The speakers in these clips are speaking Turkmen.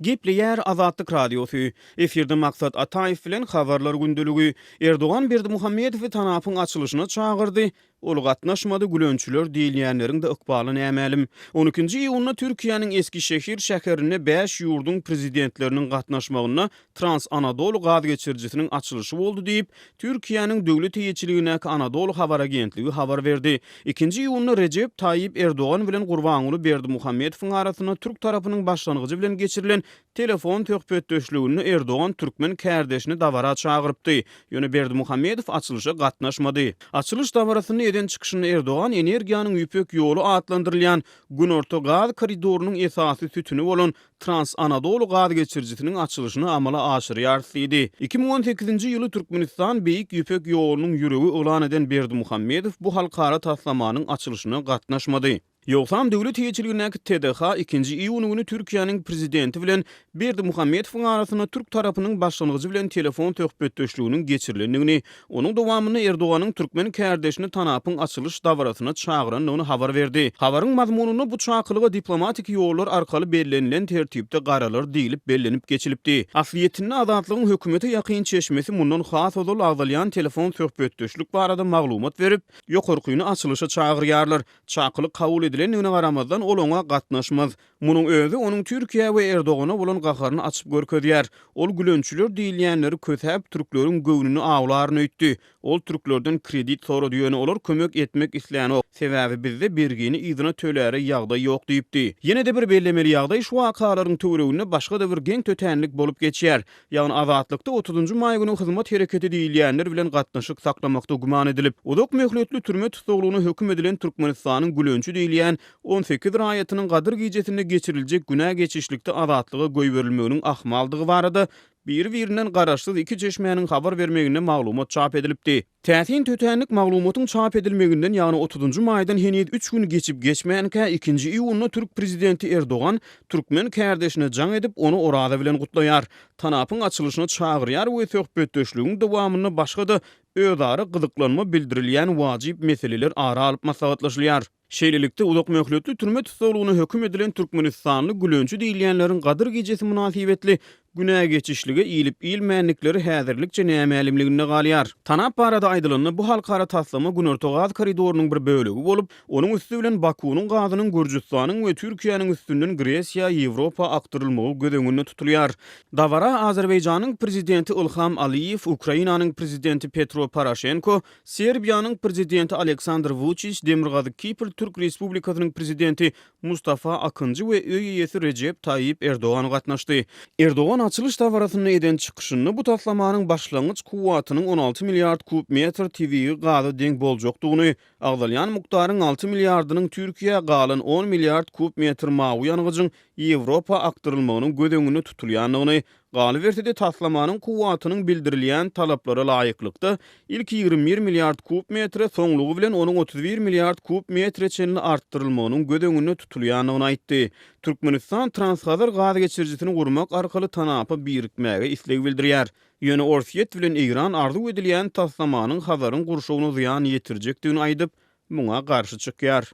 Gepleýär Azatlyk Radiosy. Efirde Maksat Ataýew bilen Habarlar gündeligi. Erdogan Berdimuhamedowy TANAP-yň açylyşyna çagyrdy. Ol gatnaşmady, gülençiler diýilýänleriň-de ykbaly nämälim. On ikinji iýunda Türkiýäniň Eskişehir şäherinde bäş ýurduň prezidentleriniň gatnaşmagynda Trans-Anadolu gaz geçirijisiniň açylyşy boldy diýip, Türkiýäniň döwlet eýeçiligindäki Anadolu habar agentligi habar berdi. Ikinji iýunda Rejep Taýyp Erdogan bilen Gurbanguly Berdimuhamedowyň arasynda türk tarapynyň başlangyjy bilen geçirilen telefon söhbetdeşliginde Erdogan türkmen kärdeşini dabara çagyrypdy. Ýöne Berdimuhamedow açylyşa gatnaşmady. Açylyş dabarasynda eden çykyşynda Erdogan energiýanyň Ýüpek ýoly atlandyrylýan Günorta gaz koridorynyň esasy sütüni bolan Trans-Anadolu gaz geçirijisiniň açylyşyny amala aşyrýarys diýdi. 2018-nji ýyly Türkmenistan Beýik Ýüpek ýolunyň ýüregi yglan eden Berdimuhamedow bu halkara taslamanyň açylyşyna gatnaşmady. Ýogsam döwlet eýeçiligindäki TDH ikinji iýun güni Türkiýäniň Prezidenti bilen Berdimuhamedowyň arasynda türk tarapynyň başlangyjy bilen telefon söhbetdeşliginiň geçirilendigini, Onuň dowamynda Erdoganyň türkmen kärdeşini TANAP-yň açylyş dabarasyna çagyrandygyny habar berdi. Habaryň mazmunynda bu çakylyga diplomatik ýollar arkaly bellenilen tertipde garalar diýlip bellenip geçilipdi. Aslyýetinde Azatlygyň hökümete ýakyn çeşmesi mundan has ozal agzalýan telefon söhbetdeşlik barada maglumat berip, ýokarkyny açylyşa çagyrýarlar. Çakylyk kabul edilendigine garamazdan ol oňa gatnaşmaz. Munuň özi onuň Türkiýä we Erdogana bolan gaharyny açyp görkezýär. Ol gülençiler diýilýänleri kösäp, türkleriň göwnüni awlaryn öýtdi. Ol türklerden kredit sorady, ýöne olar kömek etmek islänok, sebäbi bizde bergini yzyna töläre ýagdaý ýok diýipdi. Ýene-de bir bellemeli ýagdaý şu wakalaryň töwereginde başga-da bir geň tötänlik bolup geçýär. Ýagny Azatlykda otuzynjy maý güni Hyzmat hereketi diýilýänler bilen gatnaşyk saklamakda güman edilip, uzak möhletli türme tussaglygyna höküm edilen Türkmenistanyň gülençi diýilýän 18 raýatynyň Gadyr gijesinde geçiriljek günä geçişlikde azatlyga goýberilmeginiň ahmaldygy barada biri-birinden garaşsyz iki çeşmäniň habar bermeginde maglumat çap edilipdi. Täsin tötänlik maglumatyň çap edilmeginden, ýagny otuzynjy maýdan heniz üç gün geçip-geçmänkä, ikinji iýunda türk prezidenti Erdogan türkmen kärdeşine jaň edip, ony Oraza bilen gutlaýar, TANAP-yň açylyşyna çagyrýar we söhbetdeşligiň dowamynda başga-da özara gyzyklanma bildirilýän wajyp meseleler ara alyp maslahatlaşylýar. Şeýlelikde, uzak möhletli türme tussaglygyna höküm edilen türkmenistanly gülençi diýilýänleriň Gadyr gijesi mynasybetli günä geçişlige ilip-ilmändikleri häzirlikçe nämälimliginde galýar. Tanap barada aýdylanda, bu halkara taslama Günorta gaz koridorynyň bir bölegi bolup, onuň üsti bilen Bakunyň gazynyň Gürjüstanyň we Türkiýäniň üstünden Gresiýa, Ýewropa akdyrylmagy göz öňünde tutulýar. Dabara Azerbaýjanyň Prezidenti Ilham Aliýew, Ukrainanyň Prezidenti Petro Poroşenko, Serbiýanyň Prezidenti Aleksandr Wuçiç, Demirgazyk Kipr Türk Respublikasynyň Prezidenti Mustafa Akynjy we öý eýesi Rejep Taýyp Erdogan gatnaşdy. Erdogan açylyş dabarasynda eden çykyşynda bu taslamanyň başlangyç kuwwatynyň 16 milliard kub metr tebigy gaza deň boljakdygyny, agzalýan mukdaryň alty milliardynyň Türkiýä, galan on milliard kub metr mawy ýangyjyň Ýewropa akdyrylmagynyň göz öňünde tutulýandygyny, Galyberse-de, taslamanyň kuwwatynyň bildirilýän talaplara laýyklykda, ilki 21 milliard kub metre, soňlugy bilen onuň 31 milliard kub metre çenli artdyrylmagynyň göz öňünde tutulýandygyny aýtdy. Türkmenistan Transhazar gaz geçirijisini gurmak arkaly TANAP-a birikmäge isleg bildirýär. Ýöne Orsýet bilen Eýran arzuw edilýän taslamanyň Hazaryň gurşawyna zyýan ýetirjekdigini aýdyp, muňa garşy çykýar.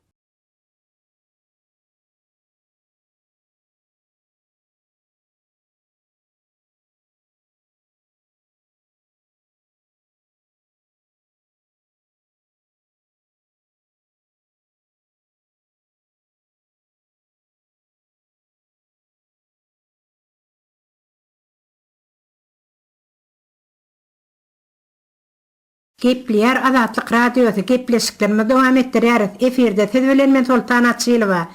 Gepleýär Azatlyk Radiosy, gepleşiklerimizi dowam etdirýäris. Efirde siz bilen men Soltan Açylowa.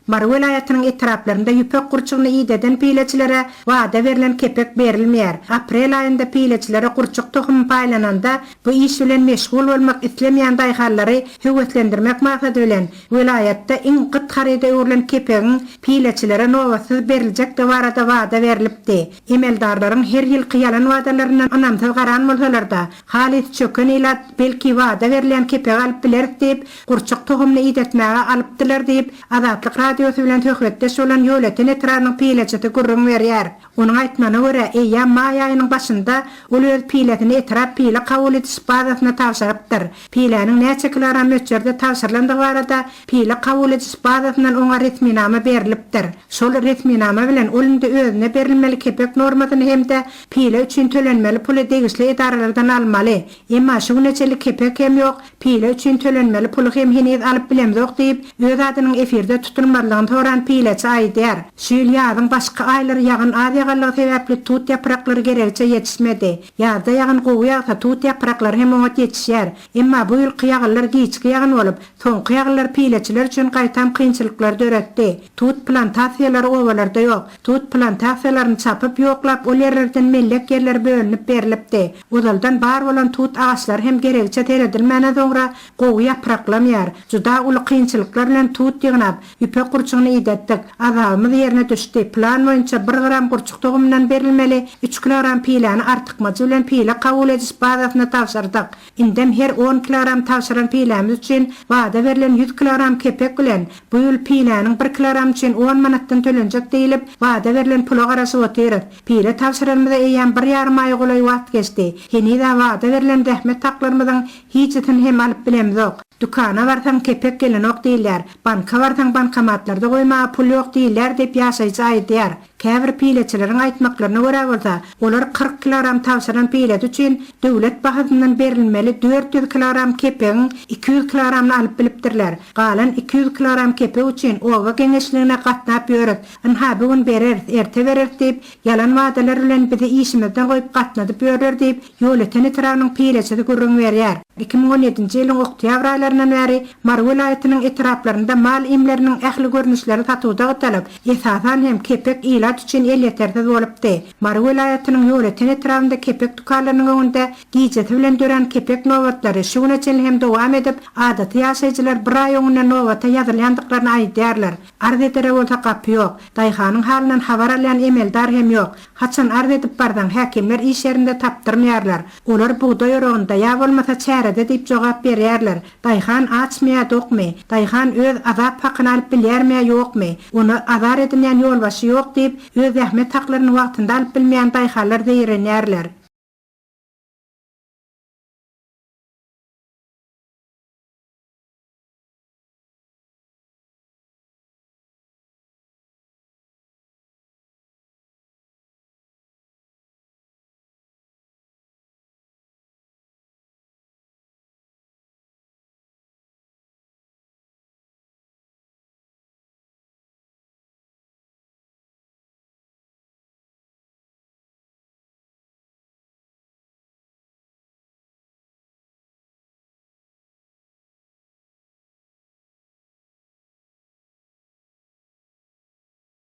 Mary welaýatynyň etraplarynda ýüpek gurçugyny ideden pileçilere wada berlen kepek berilmeýär. Aprel aýynda pileçilere gurçuk tohumy paýlananda, bu iş bilen meşgul bolmak islemeýän daýhanlary höweslendirmek maksady bilen, welaýatda iň gyt haryda öwrülen kepegiň pileçilere nobatsyz beriljekdigi barada wada berlipdi. Emeldarlaryň her ýylky ýalan wadalaryndan ynamsyz garan bolsalar-da, halys çöken ilat belki wada berilýän kepegi alyp bileris diýip, gurçuk tohumyny idetmäge alypdylar diýip, Azatlyk. Radiosy bilen söhbetdeş bolan Ýolöten etrabynyň pileçisi gürrüň berýär. Onuň aýtmagyna görä, eýýäm maý aýynyň başynda ol öz pilesini etrap pile kabul ediş bazasyna tabşyrypdyr. Piläniň näçe kilogram möçberde tabşyrylandygy barada pile kabul ediş bazasyndan oňa resminama berlipdir. Şol resminama bilen ol indi özüne berilmeli kepek normasyny hem-de pile üçin tölenmeli puly degişli edaralardan almaly. Emma şu güne çenli kepek hem ýok, pile üçin tölenmeli puly hem heniz alyp bilemzok diýip, öz adynyň efirde tutulmazlygyny soran pileçi aýdýar. Şu ýyl ýazyň başky aýlary ýagyn az ýaganlygy sebäpli tut ýapraklary geregiçe ýetişmedi. Ýazda ýagyn gowy ýagsa, tut ýapraklary hem oňat ýetişýär. Emma bu ýylky ýagynlar giçki ýagyn bolup, soňky ýagynlar pileçiler üçin gaýtam kynçylyklary döretdi. Tut plantasiýalary obalarda ýok. Tut plantasiýalaryny çapyp, ýoklap ol ýerlerden mellek ýerleri bölünip berlipdi. Ozaldan bar bolan tut agaçlary hem geregiçe seredilmänden soňra gowy ýapraklamýar. Juda uly kynçylyklar bilen tut ýygnap, ýüpek gurçugyny idetdik. Azabymyz ýerine düşdi. Plan boýunça bir gram gurçuk tohumyndan berilmeli üç kilogram piläni artykmajy bilen pile kabul ediş bazasyna tabşyrdyk. Indem her on kilogram tabşyran pilämiz üçin wada berlen ýüz kilogram kepek bilen, bu ýyl piläniň bir kilogramy üçin on manatdan tölenjek diýlip, wada berlen pula garaşyp otyrys. Pile tabşyranymyza eýýäm bir ýarym aýa golaý wagt geçdi. Heniz-ä wada berlen zähmet haklarymyzyň hijisini hem alyp bilemzok. Dükana barsaň kepek gelenok diýilýär, banka barsaň bankomatlarda goýmaga pul ýok diýilýär diýip ýaşaýjy aýdýar. Käbir pileçileriň aýtmaklaryna görä bolsa, olar 40 kilogram tabşyran pilesi üçin döwlet bahasyndan berilmeli 400 kilogram kepegiň 200 kilogramyny alyp bilipdirler. Galan 200 kilogram kepek üçin oba geňeşligine gatnap ýörüs. Ynha, bu gün bereris, erte bereris diýip, ýalan wadalar bilen bizi işimizden goýup gatnadyp ýörler diýip, Ýolöten etrabynyň pileçisi gürrüň berýär. 2017-nji ýylyň oktýabr aýlaryndan bäri Mary welaýatynyň etraplarynda mal iýmleriniň ähli görnüşleri satuwda gytalyp, esasan hem kepek ilat üçin elýetersiz bolupdy. Mary welaýatynyň Ýolöten etrabynda kepek dükanlarynyň öňünde gijesi bilen dörän kepek nobatlary şu güne çenli hem dowam edip, adaty ýaşaýjylar bir aý öňünden nobata ýazylýandyklaryny aýdýarlar. Arz edere bolsa gapy ýok. Daýhanyň halyndan habar alýan emeldar hem ýok. Haçan arz edip barsaň, häkimler iş ýerinde tapdyrmaýarlar. Olar bugdaý oragynda ýa bolmasa çärede diýip jogap berýärler. Daýhan açmy ýa dokmy? Daýhan öz azap hakyny alyp bilýärmi ýa ýokmy? Ony azar edinýän ýolbaşçy ýok diýip, öz zähmet haklaryny wagtynda alyp bilmeýän daýhanlar zeýrenýärler.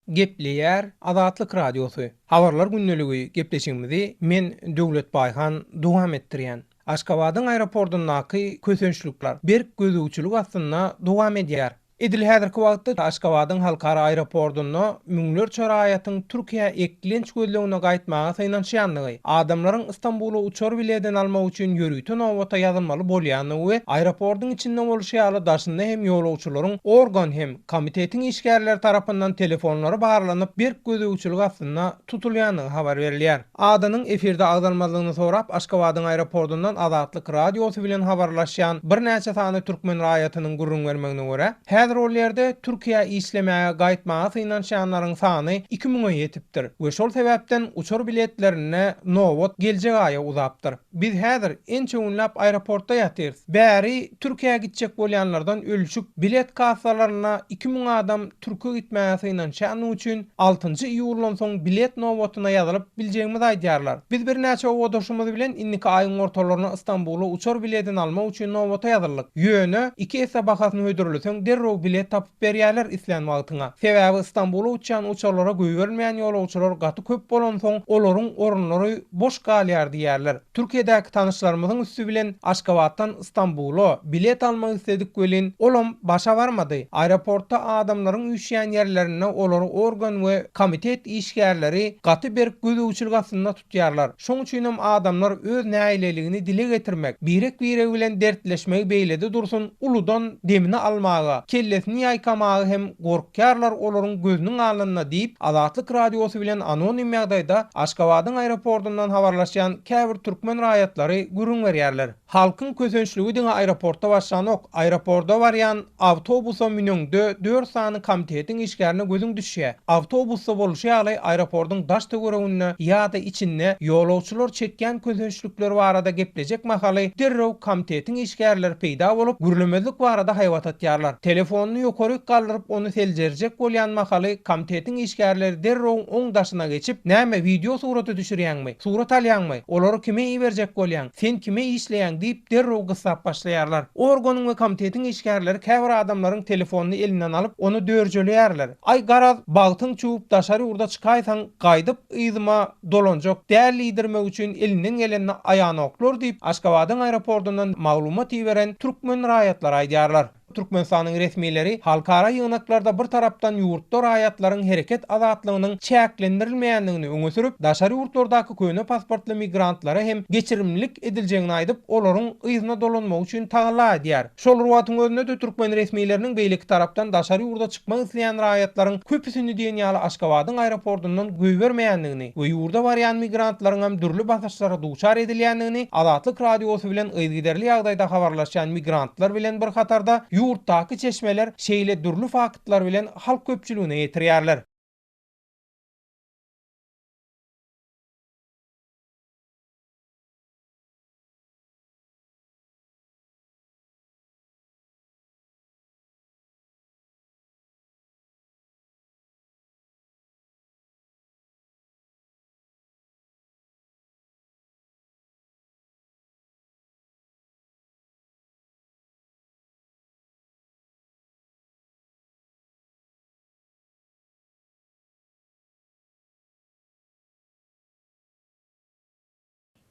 Gepleýär Azatlyk Radiosy. Habarlar gündeligi gepleşigimizi men Döwlet Baýhan dowam etdirýän. Aşgabadyň aeroportyndaky kösençlikler berk gözegçilik astynda dowam edýär. Edil häzirki wagtda Aşgabadyň halkara aeroportynda müňlerçe raýatyň Türkiýä eklenç gözlegine gaýtmaga synanyşýandygy, adamlaryň Stambula uçar biledini almak üçin ýörite nobata ýazylmaly bolýandygy we aeroportyň içinde bolşy ýaly daşynda hem ýolagçylaryň organ hem komitetiň işgärleri tarapyndan telefonlary barlanyp berk gözegçilik astynda tutulýandygy habar berilýär. Adynyň efirde agzalmazlygyny sorap Aşgabadyň aeroportyndan Azatlyk Radiosy bilen habarlaşýan birnäçe sany türkmen raýatynyň gürrüň bermegine görä, häzir ol ýerde Türkiýä işlemäge gaýtmaga synanyşýanlaryň sany iki müňe ýetipdir we şol sebäpden uçar biletlerine nobat geljek aýa uzapdyr. Biz häzir ençe günläp aeroportda ýatyrys. Bäri Türkiýä gitjek bolýanlardan ölçüp, bilet kassalarynda 2000 adam Türke gitmäge synanyşýandygy üçin altynjy iýuldan soň bilet nobatyna ýazylyp biljegimizi aýdýarlar. Biz birnäçe obadaşymyz bilen indiki aýyň ortalaryna Stambula uçar biledini almak üçin nobata ýazyldyk. Ýöne, iki esse bahasyny hödürleseň derrew bilet tapyp berýärler islän wagtyňa. Sebäbi Stambula uçýan uçarlara goýberilmeýän ýolagçylar gaty köp bolansoň, olaryň orunlary boş galýar diýýärler. Türkiýedäki tanyşlarymyzyň üsti bilen Aşgabatdan Stambula bilet almak isledik welin, olam başa barmady. Aeroportda adamlaryň üýşýän ýerlerinde olary organ we komitet işgärleri gaty berk gözegçilik astynda tutýarlar. Şoň üçinem adamlar öz nägileligini dile getirmek, birek-biregi bilen dertleşmegi beýlede dursun, uludan demini almaga, kellesini. kellesini ýaýkamaga hem gorkýarlar olaryň gözüniň alnynda diýip, Azatlyk Radiosy bilen anonim ýagdaýda Aşgabadyň aeroportyndan habarlaşýan käbir türkmen raýatlary gürrüň berýärler. Halkyň kösençligi diňe aeroportda başlanok. Aeroporda barýan awtobusa müneňde dört sany komitetiň işgärine gözüň düşýär. Awtobusda bolşy ýaly aeroportyň daş-töwereginde ýa-da içinde ýolagçylar çekýän kösençlikleri barada geplejek mahaly derrew komitetiň işgärleri peýda bolup, gürlemezlik barada haýbat atýarlar. Telefonyny ýokaryk galdyryp ony seljerjek bolýan mahaly komitetiň işgärleri derrew oň daşyna geçip, Näme, wideo surata düşürýäňmi? Surat alýaňmy? Olary kime iberjek bolýaň? Sen kime işleýäň? diýip, derrew gyssap başlaýarlar. Organyň we komitetiň işgärleri käbir adamlaryň telefonyny elinden alyp, ony dörjeleýärler. Aý, garaz, bagtyň çüwüp daşary ýurda çykaýsaň, gaýdyp yzyma dolanjak däl diýdirmek üçin elinden gelenini aýanoklar diýip, Aşgabadyň aeroportyndan maglumat iberen türkmen raýatlary aýdýarlar. Türkmenistanyň resmileri halkara ýygnaklarda bir tarapdan ýurtda raýatlaryň hereket azatlygynyň çäklendirilmeýändigini öňe sürüp, daşary ýurtlardaky köne pasportly migrantlara hem geçirimlilik ediljegini aýdyp, olaryň yzyna dolanmagy üçin tagalla edýär. Şol bir wagtyň özünde-de türkmen resmileriniň beýleki tarapdan daşary ýurda çykmak isleýän raýatlaryň köpüsini diýen ýaly Aşgabadyň aeroportyndan goýbermeýändigini we ýurda barýan migrantlaryňam dürli basyşlara duçar edilýändigini Azatlyk Radiosy bilen yzygiderli ýagdaýda habarlaşýan migrantlar bilen bir hatarda ýurtdaky çeşmeler şeýle dürli faktlar bilen halk köpçüligine ýetirýärler.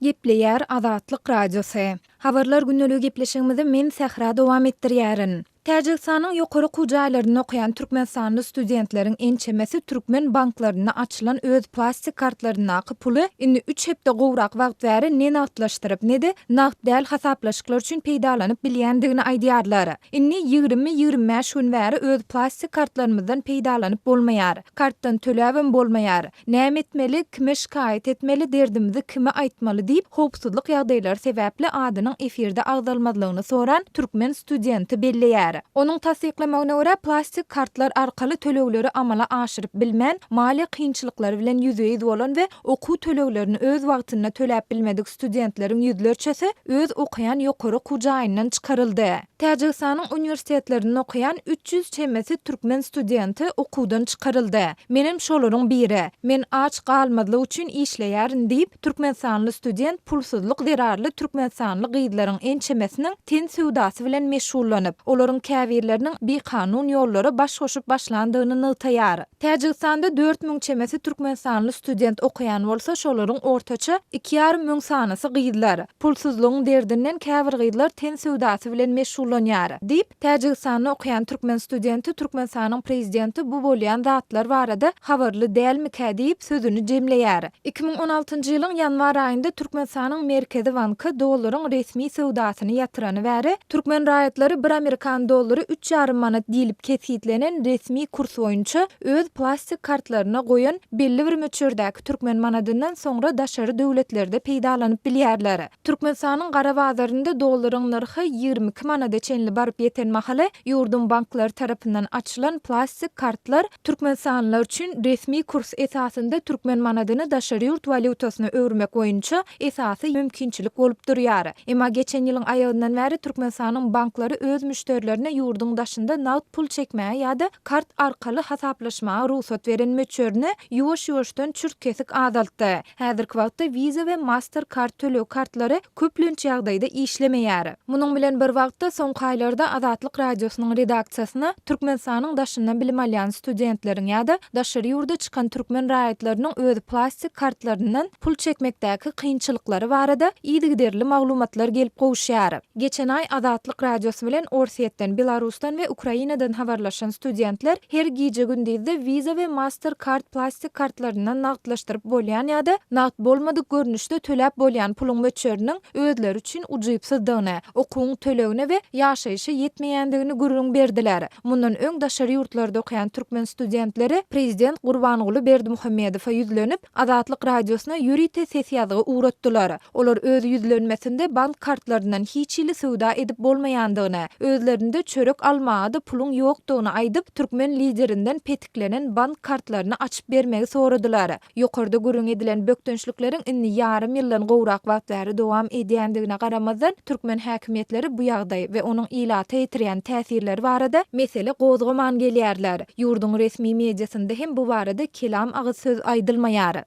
Gepleýär Azatlyk Radiosy. Habarlar gündeligi gepleşigimizi men Sähra dowam etdirýärin. Täjigistanyň ýokary okuw jaýlarynda okaýan türkmenistanly studentleriň ençemesi türkmen banklarynda açylan öz plastik kartlaryndaky puly indi üç hepde gowrak wagt bäri ne nagtlaşdyryp, ne-de nagt däl hasaplaşyklar üçin peýdalanyp bilýändigini aýdýarlar. Indi 20-25 gün bäri öz plastik kartlarymyzdan peýdalanyp bolmaýar. Kartdan töläbem bolmaýar. Näme etmeli, kime şikaýat etmeli, derdimizi kime aýtmaly diýip, howpsuzlyk ýagdaýlary sebäpli adynyň efirde agzalmazlygyny soran türkmen studenti belleýär. Onuň tassyklamagyna görä, plastik kartlar arkaly tölegleri amala aşyryp bilmän, maliýe kynçylyklary bilen ýüzbe-ýüz bolan we okuw töleglerini öz wagtynda töläp bilmedik studentleriň ýüzlerçesi öz okaýan ýokary okuw jaýyndan çykaryldy. Täjigistanyň uniwersitetlerinde okaýan 300 çemesi türkmen studenti okuwdan çykaryldy. Menem şolaryň biri. Men aç galmazlyk üçin işleýärin diýip, türkmenistanly student pulsuzlyk zerarly türkmenistanly gyzlaryň ençemesiniň ten söwdasy bilen meşgullanyp, olaryň käbirleriniň bikanun ýollara baş goşup başlandygyny nygtaýar. Täjigistanda 4000 çemesi türkmenistanly student okaýan bolsa, şolaryň ortaça iki ýarym müň sanysy gyzlar. Pulsuzlygyň derdinden käbir gyzlar ten söwdasy bilen meşgullanýar. Diýip, Täjigistanda okaýan türkmen studenti Türkmenistanyň prezidenti bu bolýan zatlar barada habarly dälmikä diýip, sözüni jemleýär. 2016-njy ýylyň ýanwar aýynda Türkmenistanyň Merkezi banky dollaryň resmi söwdasyny ýatyrany bäri, türkmen raýatlary bir amerikan dollary üç ýarym manat diýlip kesgitlenen resmi kurs boýunça öz plastik kartlaryna goýan belli bir möçberdäki türkmen manadyndan soňra daşary döwletlerde peýdalanyp bilýärler. Türkmenistanyň gara bazarynda dollaryň nyrhy 22 manada çenli baryp ýeten mahaly, ýurduň banklary tarapyndan açylan plastik kartlar türkmenistanlylar üçin resmi kurs esasynda türkmen manadyny daşary ýurt walýutasyna öwürmek boýunça esasy mümkinçilik bolup durýar. Emma geçen ýylyň aýagyndan bäri Türkmenistanyň banklary öz müşderilerine ýurduň daşynda nagt pul çekmäge ýa-da kart arkaly hasaplaşmaga rugsat beren möçberini ýuwaş-ýuwaşdan çürt-kesik azaltdy. Häzirki wagtda Visa we Mastercard töleg kartlary köplenç ýagdaýda işlemeýär. Munuň bilen bir wagtda, soňky aýlarda Azatlyk Radiosynyň redaksiýasyna Türkmenistanyň daşynda bilim alýan studentleriň ýa-da daşary ýurda çykan türkmen raýatlarynyň öz plastik kartlaryndan pul çekmekdäki kynçylyklary barada yzygiderli maglumatlar gelip gowuşýar. Geçen aý Azatlyk Radiosy bilen Orsýetden. Russiýadan, Belarusdan we Ukrainadan habarlaşan studentler her gije-gündizde Visa we Mastercard plastik kartlaryndan nagtlaşdyryp bolýan ýa-da nagt bolmadyk görnüşde töläp bolýan puluň möçberiniň özleri üçin ujypsyzdygyny, okuwyň tölegine we ýaşaýşa ýetmeýändigini gürrüň berdiler. Mundan öň daşary ýurtlarda okaýan türkmen studentleri prezident Gurbanguly Berdimuhamedowa ýüzlenip, Azatlyk Radiosyna ýörite ses ýazgy ugratdylar. Olar öz ýüzlenmesinde bank kartlaryndan hiç hili söwda edip bolmaýandygyny, özlerinde çörek almaga-da puluň ýokdugyny aýdyp, türkmen liderinden petiklenen bank kartlaryny açyp bermegi soradylar. Ýokarda gürrüň edilen bökdençlikleriň indi ýarym ýyldan gowrak wagt bäri dowam edýändigine garamazdan, türkmen häkimiýetleri bu ýagdaý we onuň ilata ýetirýän täsirleri barada mesele gozgaman gelýärler. Ýurduň resmi mediasynda hem bu barada kelam agyz söz aýdylmaýar.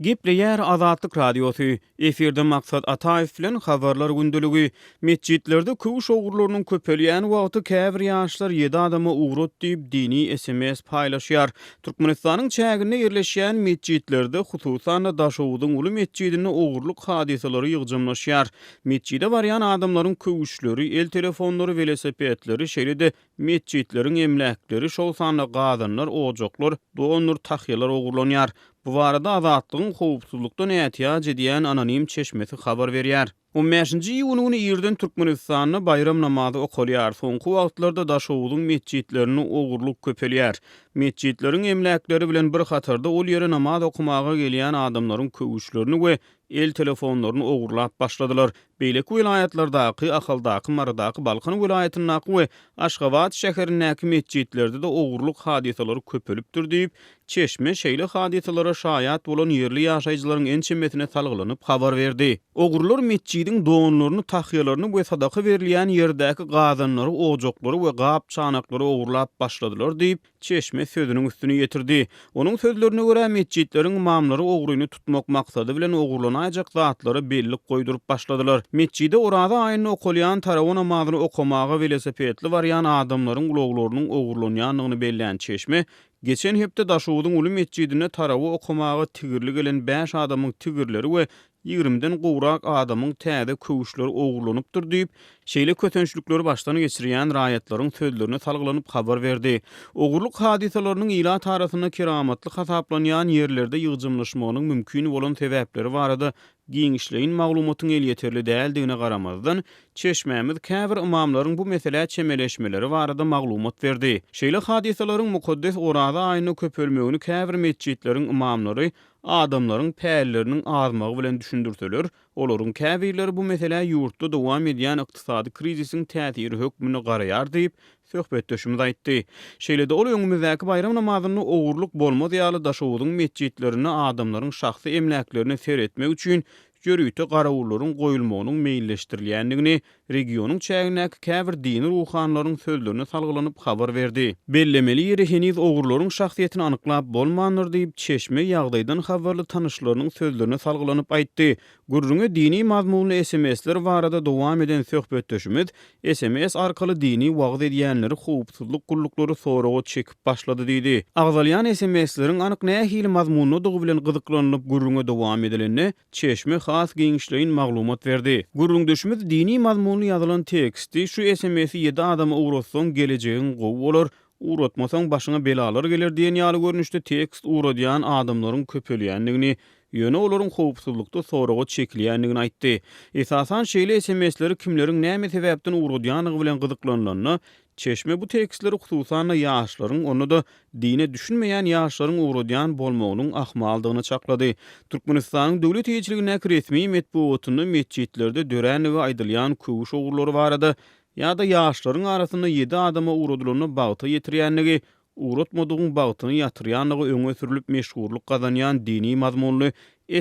Gepleýär Azatlyk Radiosy, Efirde Maksat Ataýew bilen Habarlar gündeligi. Metjitlerde köwüş ogurlarynyň köpelýän wagty käbir ýaşlar ýedi adama ugrat diýip dini sms paýlaşýar. Türkmenistanyň çäginde ýerleşýän metjitlerde, hususan-da Daşoguzyň uly metjidinde ogurlyk hadysalary ýygjamlaşýar. Metjide barýan adamlaryň köwüşleri, el telefonlary, welosipedleri, şeýle-de Metjitleriň emläkleri, şol sanda gazanlar, ojaklar, dondur tahýalar ogurlanýar. Bu barada Azatlygyň howpsuzlykdan ätiýaç edýän anonim çeşmesi habar berýär. On bäşinji iýun güni irden Türkmenistanda baýram namazy okalýar. Soňky wagtlarda Daşoguzyň metjitlerinde ogurlyk köpelýär. Metjitleriň emläkleri bilen bir hatarda ol ýere namaz okamaga gelýän adamlaryň köwüşlerini we el telefonlaryny ogurlap başladylar. Beýleki welaýatlardaky, Ahaldaky, Marydaky, Balkan welaýatyndaky we Aşgabat şäherindäki metjitlerde-de ogurlyk hadysalary köpelipdir diýip, çeşme şeýle hadysalara şaýat bolan ýerli ýaşaýjylaryň ençemesine salgylanyp habar berdi. Ogrular metjidiň donlaryny, tahýalaryny we sadaka berilýän ýerdäki gazanlary, ojaklary we gap-çanaklary ogurlap başladylar diýip, Çeşme sözüniň üstüni ýetirdi. Onuň sözlerine görä, metjitleriň ymamlary ogryny tutmak maksady bilen ogurlanaýjak zatlara bellik goýduryp başladylar. Metjide Oraza aýynda okalýan tarawa namazyny okamaga welosipedli barýan adamlaryň ulaglarynyň ogurlanýandygyny bellän çeşme, geçen hepde Daşoguzyň uly metjidinde tarawa okamaga tigirli gelen bäş adamyň tigirleri we ýigrimiden gowrak adamyň täze köwüşleri ogurlanypdyr diýip, şeýle kösençlikleri başdan geçirýän raýatlaryň sözlerine salgylanyp habar berdi. Ogurlyk hadysalarynyň ilat arasynda keramatly hasaplanýan ýerlerde ýygjamlaşmagynyň mümkin bolan sebäpleri barada giňişleýin maglumatyň elýeterli däldigine garamazdan, çeşmämiz käbir ymamlaryň bu meselä çemeleşmeleri barada maglumat berdi. Şeýle hadysalaryň mukaddes Oraza aýynda köpelmegini käbir metjitleriň ymamlary adamlaryň pälleriniň azmagy bilen düşündirseler, olaryň käbirleri bu meselä ýurtda dowam edýän ykdysady krizisiň täsiri hökmünde garaýar diýip, söhbetdeşimiz aýtdy. Şeýle-de ol öňümizdäki baýram namazynda ogurlyk bolmaz ýaly Daşoguzyň metjitlerinde adamlaryň şahsy emläklerine seretmek üçin ýörite garawullaryň goýulmagynyň meýilleşdirilýändigini regionyň çägindäki käbir dini ruhanylaryň sözlerine salgylanyp habar berdi. Bellemeli ýeri, heniz ogrularyň şahsyýetini anyklap bolmandyr diýip, çeşme ýagdaýdan habarly tanyşlarynyň sözlerine salgylanyp aýtdy. Gürrüňe dini mazmunly sms-ler barada dowam eden söhbetdeşimiz sms arkaly dini wagyz edýänleri howpsuzlyk gulluklary soraga çekip başlady diýdi. Agzalýan sms-leriň anyk nähili mazmundadygy bilen gyzyklanylyp gürrüňe dowam edilende, Çeşme has giňişleýin maglumat berdi. Gürrüňdeşimiz dini mazmunly ýazylan teksti şu sms-i ýedi adama ugratsaň gelejegiň gowy bolar, ugratmasaň başyňa belalar geler diýen ýaly görnüşde tekst ugradýan adamlaryň köpelýändigini, ýöne olaryň howpsuzlykda soraga çekilýändigini aýtdy. Esasan şeýle sms-leri kimleriň näme sebäpden ugradýandygy bilen gyzyklanylanda, Çeşme bu tekstleri hususan-da ýaşlaryň, onda-da dine düşünmeýän ýaşlaryň ugradýan bolmagynyň ahmaldygyny çaklady. Türkmenistanyň döwlet eýeçiligindäki resmi metbugatynda metjitlerde dörändigi aýdylýan köwüş ogurlary barada ýa-da ýaşlaryň arasynda ýedi adama ugradylanda bagta ýetirýändigi, ugratmadygyň bagtyny ýatyrýandygy öňe sürlüp meşhurlyk gazanýan dini mazmunly.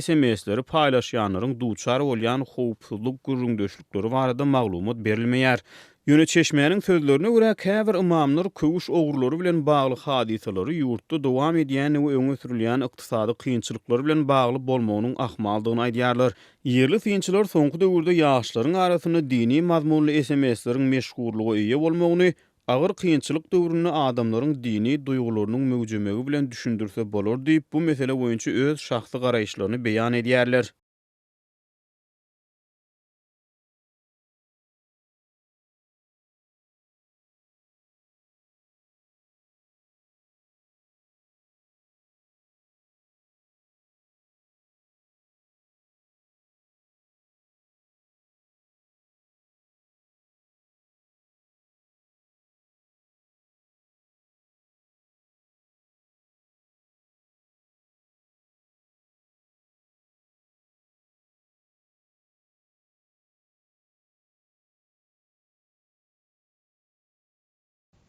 SMS-leri paýlaşýanlaryň duçar bolýan howpsuzlyk gürrüňdeşlikleri barada maglumat berilmeýär. Ýöne çeşmäniň sözlerine görä, käbir ymamlar köwüş ogrulary bilen bagly hadysalary ýurtda dowam edýändigi öňe sürülýän ykdysady kynçylyklar bilen bagly bolmagynyň ahmaldygyny aýdýarlar. Ýerli synçylar soňky döwürde ýaşlaryň arasynda dini mazmunly SMS-leriň meşhurlyga eýe bolmagyny agyr kynçylyk döwründe adamlaryň dini duýgularynyň möwjemegi bilen düşündirse bolar diýip, bu mesele boýunça öz şahsy garaýyşlaryny beýan edýärler.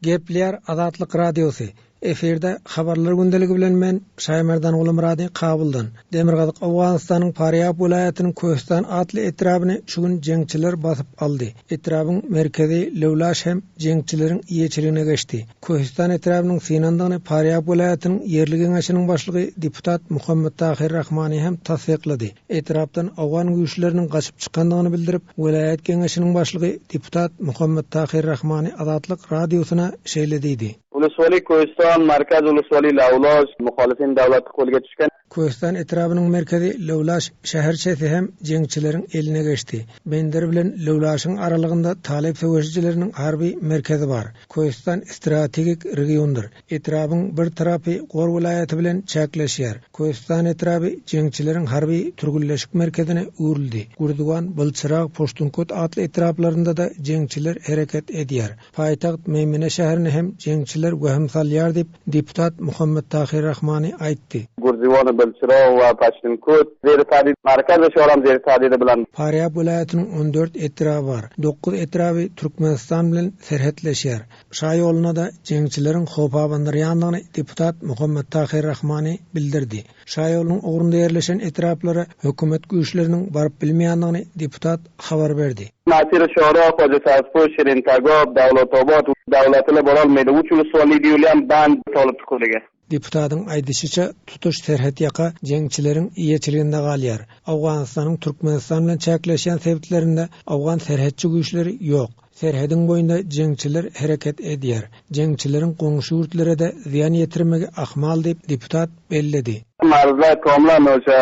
Gepleýär Azatlyk Radiosy, Efirde Habarlar gündeligi bilen men, Şaýmerdan Gulumyrady Kabuldan. Demirgazyk Owganystanyň Farýab welaýatynyň Köhüstan atly etrabyny şu gün jeňçiler basyp aldy. Etrabyň merkezi Löwlaş hem jeňçileriň eýeçiligine geçdi. Köhüstan etrabynyň synandygyny Farýab welaýatynyň ýerli geňeşiniň başlygy deputat Muhammet Tahyr Rahmani hem tassyklady. Etrapdan owgan güýçleriniň gaçyp çykandygyny bildirip, welaýat geňeşiniň başlygy deputat Muhammet Tahyr Rahmani Azatlyk Radiosyna şeýle diýdi. Uluswali Köhüstan, Markaz Uluswali Lawlaş, Muhalifin dawlaty kolga tüşken. Köhüstan etrabynyň merkezi Lawlaş şäherçesi hem jeňçileriň eline geçdi. Bender bilen Lawlaşyň aralygynda talyp söweşijileriniň harby merkezi bar. Köhüstan strategik regiondyr. Etrabyň bir tarapy Gor welaýaty bilen çäkleşýär. Köhüstan etraby jeňçileriň harby türgünleşik merkezine öwrüldi. Gürziwan, Bylçyrag, Poştunkot atly etraplarynda-da jeňçiler hereket edýär. Paýtagt Meýmene şäherine hem jeňçiler wehim salýar diýip, deputat Muhammet Tahyr Rahmani aýtdy. Gürziwan, Bylçyrag we Paştunkot zeri tahdid markaz şoram zeri tahdidi bilen. Farýab welaýatynyň 14 etraby bar. Dokuz etraby Türkmenistan bilen serhetleşýär. Şaýoluna-da jeňçileriň howp abandyrýandygyny deputat Muhammet Tahyr Rahmani bildirdi. Şaýolunyň ugrunda ýerleşen etraplara hökümet güýçleriniň baryp bilmeýändigini deputat habar berdi. Nasir Şora, Hoja Sazpuş, Şirin Tagob, Dawlatobat, Dawlatyly bololmaýdy, uç uluswally diýilýän band tolupdy kuliga. Deputatyň aýdyşyça, tutuş serhetýaka jeňçileriň eýeçiliginde galýar. Owganystanyň Türkmenistan bilen çäkleşýän sebitlerinde owgan serhetçi güýçleri ýok. Serhediň boýunda jeňçiler hereket edýär. Jeňçileriň goňşy ýurtlara-da zyýan ýetirmegi ahmal diýip, deputat belledi. Marzda tomlan oşa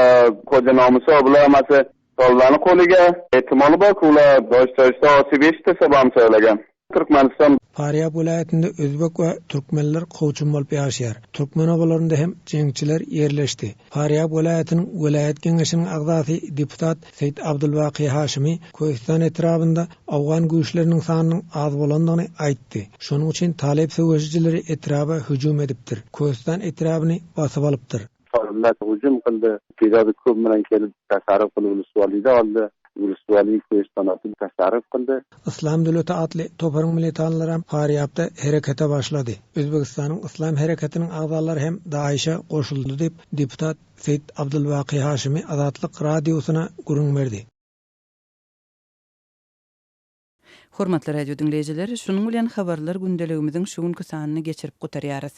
Hoja Nomuso bular hammasi toliblarni qo'liga ehtimoli borki ular dosh-doshda osib eshitsa bam so'ylagan. Türkmenistan. Farýab welaýatynda özbek we türkmenler kowçum bolup ýaşaýar. Türkmen obalarynda hem jeňçiler ýerleşdi. Farýab welaýatynyň welaýat geňeşiniň agzasy deputat Seýit Abdulbaky Haşymy Köhüstan etrabynda owgan güýçleriniň sanynyň az bolandygyny aýtdy. Şonuň üçin talyp söweşijileri etraba hüjüm edipdir. Köhüstan etrabyny basyp alypdyr. Talyplar hüjüm kyldy. Pidady köp bilen kelip tasarruf kylyp Uluswalide aldy. Uluswali Köhüstanaty tasarruf kyldy. Yslam döwleti atly toparyň militanlaram Farýabda herekete başlady. Özbegistanyň Yslam hereketiniň agzalary hem DAIŞ-e goşuldy diýip, deputat Seýit Abdulbaky Haşymy Azatlyk Radiosyna gürrüň berdi. Hormatly radio diňleýjiler, şunuň bilen Habarlar gündeligimiziň şu günki sanyny geçirip gutarýarys.